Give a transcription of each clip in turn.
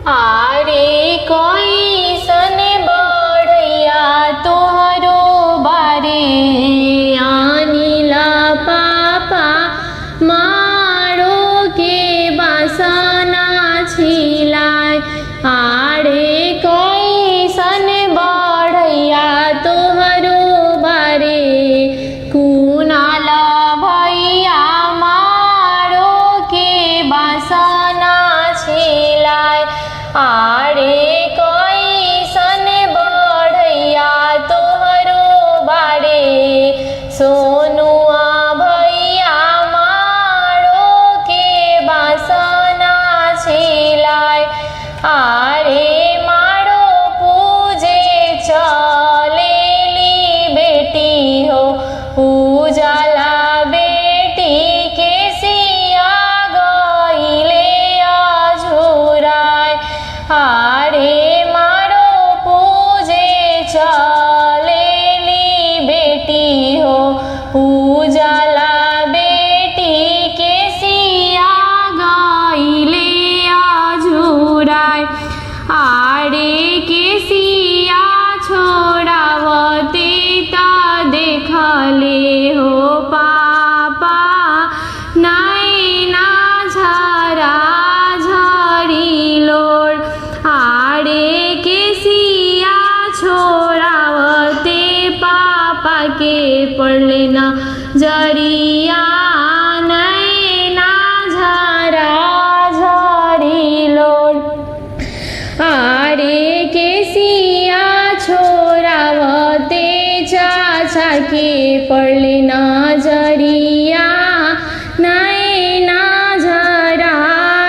आरे कैसन बढ़ैया तोहरो बारे आनिला पापा मारो के बासना छिलाय। आरे कैसन बढ़ैया तोहरो बारे कुनाल भैया मारो के बासना छिलाय। आरे कैसन बढ़ैया तोहरो बारे सोनुआ भैया मारो के बासना छिलाय। आरे मारो पूजे चलेली बेटी हो उजाला बेटी के सिया गईले अझुराय। आरे मारो पूजे चलेली बेटी हो उजाला बेटी के सिया गईले अझुराय। आरे के सिया छोड़ावते ता देखले हो पापा नैना झरा झरी लोर। आरे के सिया छोड़ावते पापा के पड़ले न जरिया नैना झरा झरी लोर। आरे के सिया छोरावते चाचा के पड़ले नजरिया नैना झरा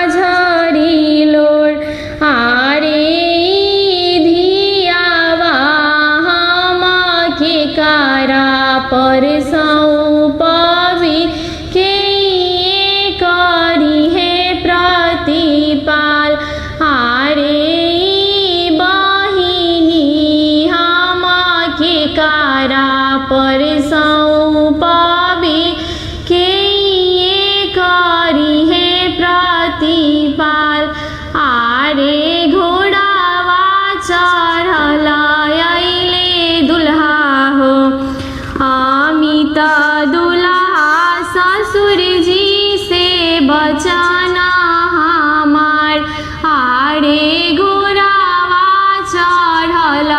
झरी लोर। आरे धियावा हम के कारा पर सौंपवी के करी है प्रतिपाल। आरे बहिनी हम के कारा पर सौंपवी के करी है प्रतिपाल। आरे घोड़ावा चढ़ल अइले दुल्हा हो अमित दुल्हा ससुर जी से बचाना हमार। आरे घोड़ावा चढ़ल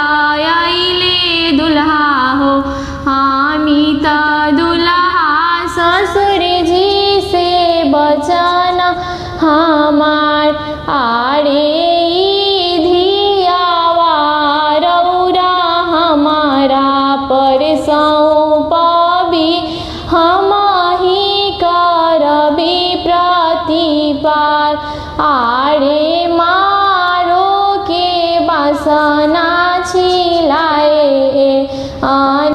अइले दुल्हा हो अमित दुल्हा ससुर जी से बचाना हमार। आरे धियावा रौरा हमारा पर सौंपबी हम ही करबी प्रतिपाल। आरे मारो के बासना